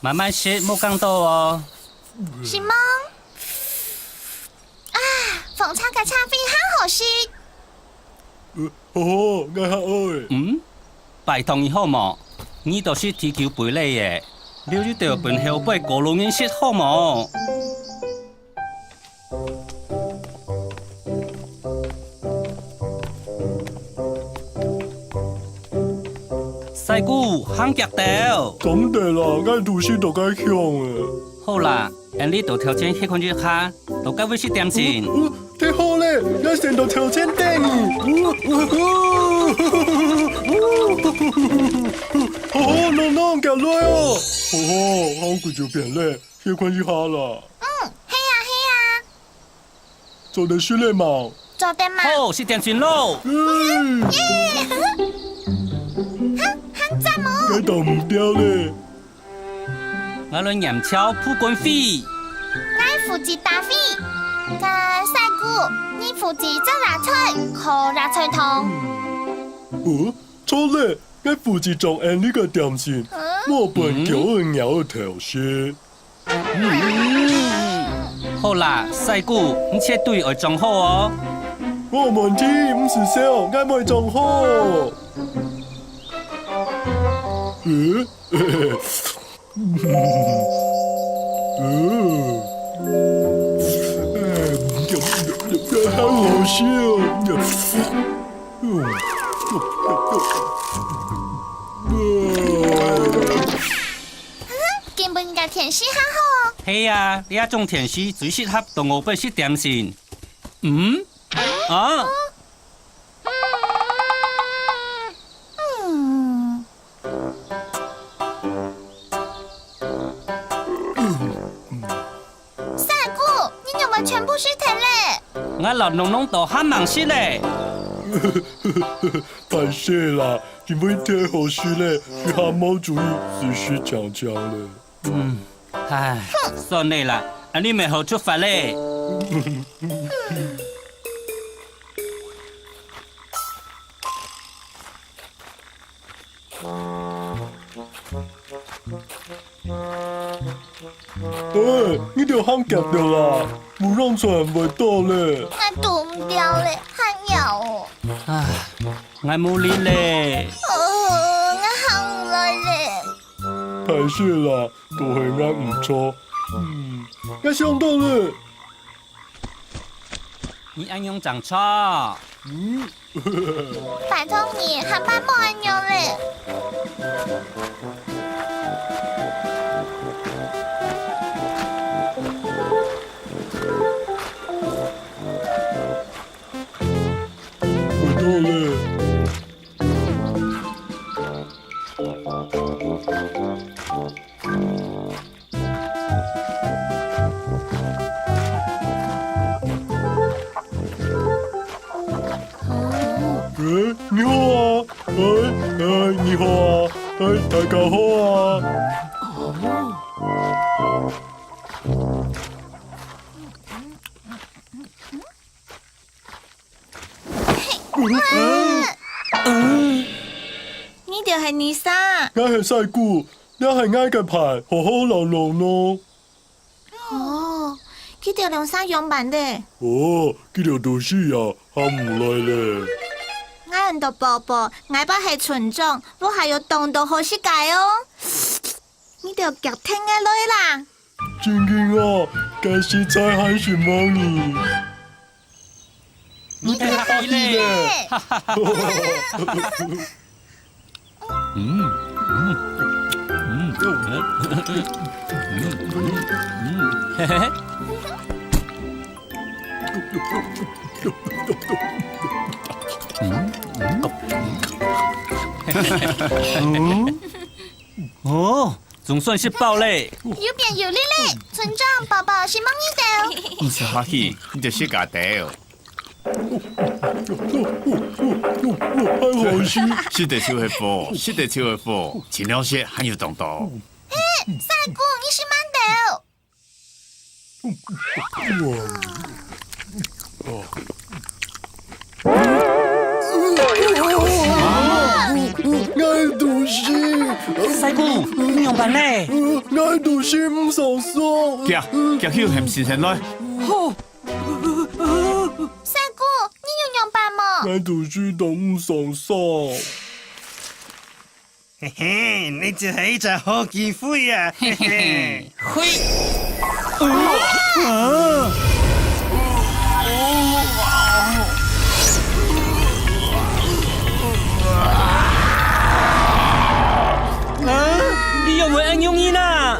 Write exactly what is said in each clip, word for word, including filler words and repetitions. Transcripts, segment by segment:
慢慢食，莫哽到哦。承蒙。啊，紅茶个茶味還好食。呃，好好，𠊎較愛。嗯，拜託你好無？你都食地球杯了耶，留一兜分後輩過路人食好無？ 細姑，行遽兜！做毋得啦，𠊎肚屎都該響了。好啦，𫣆俚到頭前歇睏一下，到該位食點心。哦，哦，忒好了，𠊎先到頭前等你。哦，哦，哦，好好，喏喏，遽來哦。好好，行過就變了。 歇睏一下啦。嗯，係啊，係啊。做得食了無？做得嘛。好，食點心囉。嗯。耶！哈，還讚哦。該擋毋牢咧。𠊎來拈樵浮滾飛。𠊎負責打飛。該細姑，你負責做芽菜，烤芽菜糖。哦， 著咧，𠊎負責裝𫣆俚个點心，嗯？莫分狗仔、貓仔偷食。嗯。好啦，細姑，你絕對愛裝好哦。無問題，毋使愁，𠊎會裝好。嗯？ 嗯，好好食哦。今晡日个天時還好哦。係啊，這種天時最適合到外背食點心。嗯？啊？ 嗯。細姑，你仰會全部食忒咧？𠊎摎噥噥都還吂食咧。歹勢啦，因為忒好食咧，一下無注意，就食淨淨咧。 嗯，唉，算了啦，恁呢乜好出發咧。哎，你兜行遽兜啦，烏龍船會到咧。𠊎堵毋牢咧，還枵哦。唉，𠊎無力咧。哦，𠊎行毋來咧。 歹勢啦，都係𠊎毋著。嗯，𠊎想到了。你恁樣正著。嗯。拜託你，下擺莫恁樣咧。會到咧。 哎，你好啊！哎，哎，你好啊！哎，大家好啊！你兜係哪儕？𠊎係細姑，這係𠊎个伴，好好摎噥噥。哦，佢兜兩儕仰般咧？哦，佢兜肚屎枵，行毋來咧。𠊎安到寶寶，𠊎爸係村長，屋下有當多好食个哦。你兜遽跈𠊎來啦！ 正經哦，該實在還承蒙你。你忒客氣咧。嗯，嗯，嗯，嗯，嗯，嘿嘿。嗯，嗯。嗯。 哦，總算食飽咧。有變有力咧，村長、寶寶，承蒙你兜。毋使客氣，你兜食較多。還好食。食得就係福，食得就係福，盡量食，還有當多。嘿，細姑，你食慢兜。 𠊎肚屎！細姑，你仰般呢？呃，𠊎肚屎毋爽爽。遽，遽去喊先生來。好。細姑，你有仰般無？𠊎肚屎都毋爽爽。嘿嘿，你這係一隻好機會啊！嘿嘿，嘿。啊，你仰會恁容易呢？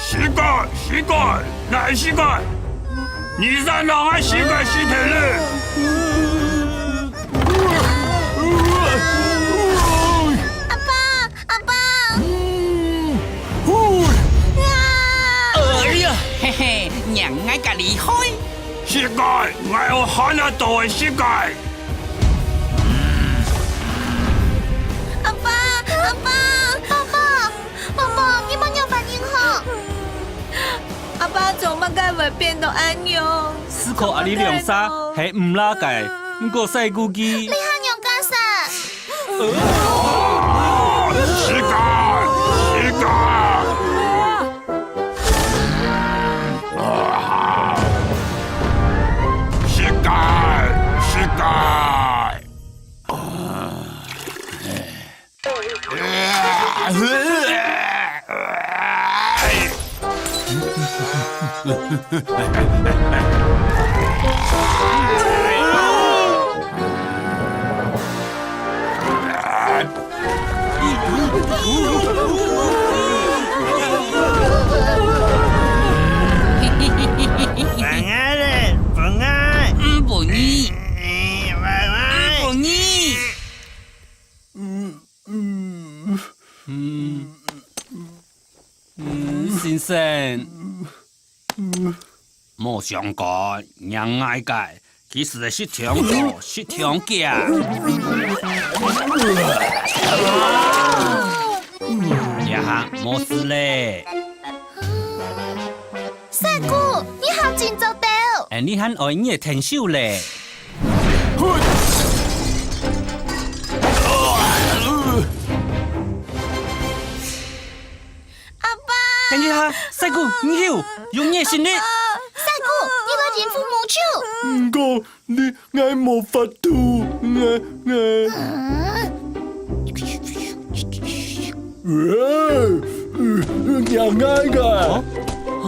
死該，死該，哪係死該？你生到𠊎死該死忒了！阿爸，阿爸！啊！哎呀，嘿嘿，讓𠊎个離開。死該，𠊎愛喊得到个死該！ 阿爸，阿爸，爸爸，爸爸，你莫仰般恁好。阿爸做麼个會變到恁樣？斯可阿里兩儕係毋罅个，毋過細姑佢。你還仰結煞？死該，死該！ 死該，死該！分𠊎咧，分𠊎！毋分你！分𠊎！毋分你！嗯，嗯。嗯。嗯，先生。 無相干，仰會个，佢斯係食忒多，食忒遽。這下無事咧。細姑，你還真做到！哎，你還愛你个天壽咧。 阿爸！等一下，細姑，你有，用你个實力。細姑，你來應付無錯。毋過，你，𠊎無法度，𠊎，𠊎，呃，呃，仰會个。哦？哦？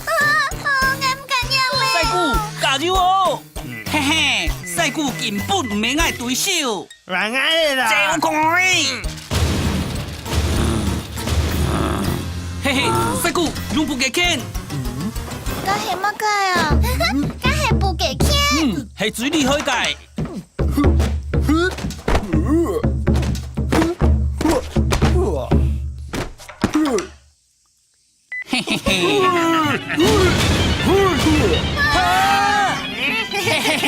啊，啊，𠊎毋敢仰咧。細姑，加油哦！嘿嘿，細姑根本毋係𠊎對手。還𠊎啦！走開！嘿嘿，細姑，用布給看。該係麼个啊？該係布給看。嗯，係最厲害个。 嘿嘿嘿。啊！嘿嘿嘿。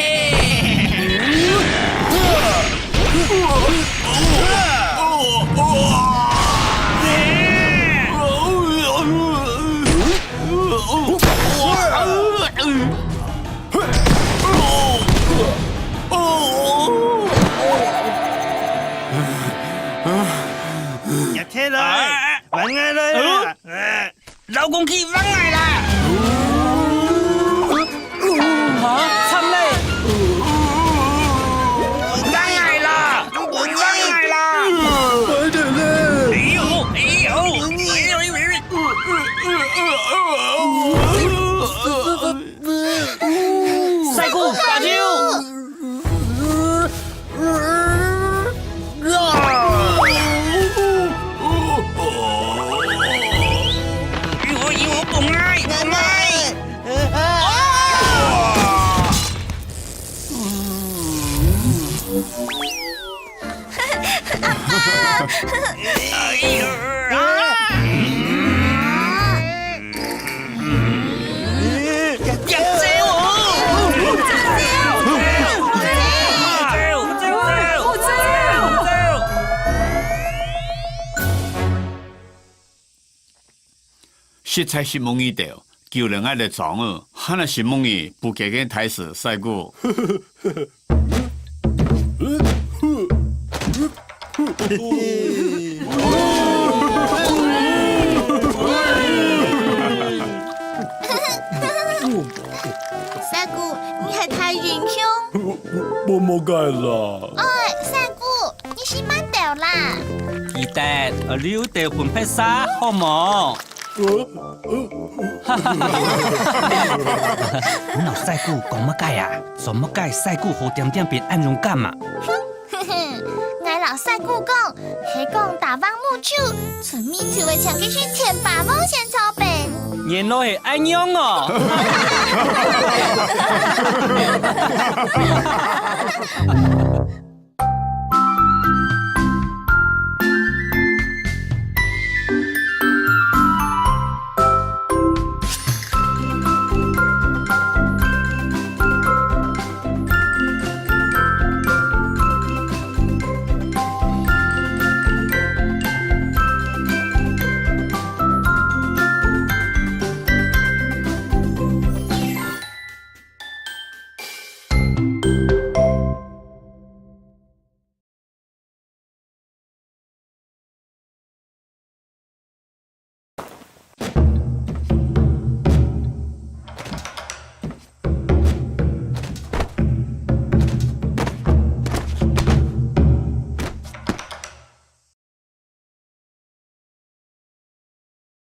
也忒來，還𠊎來啊！ 老公去，還𠊎啦！啊，慘咧！還𠊎啦！還𠊎啦！快點咧！哎呦，哎呦，哎呦，哎呦！細姑，加油！實在承蒙你兜，救了𠊎兜庄仔，還愛承蒙你不計較个大師賽古。賽古，你係大英雄。無，無，無麼个啦。哎，賽古，你食饅頭啦。記得，愛留兜分別儕，好無？呃，呃，你摎賽古講麼个啊？做麼个賽古好恬恬變恁勇敢啊？ 𠊎摎賽古講，係講打橫木就，村民就會請佢去田霸王仙草坪。原來係恁樣哦！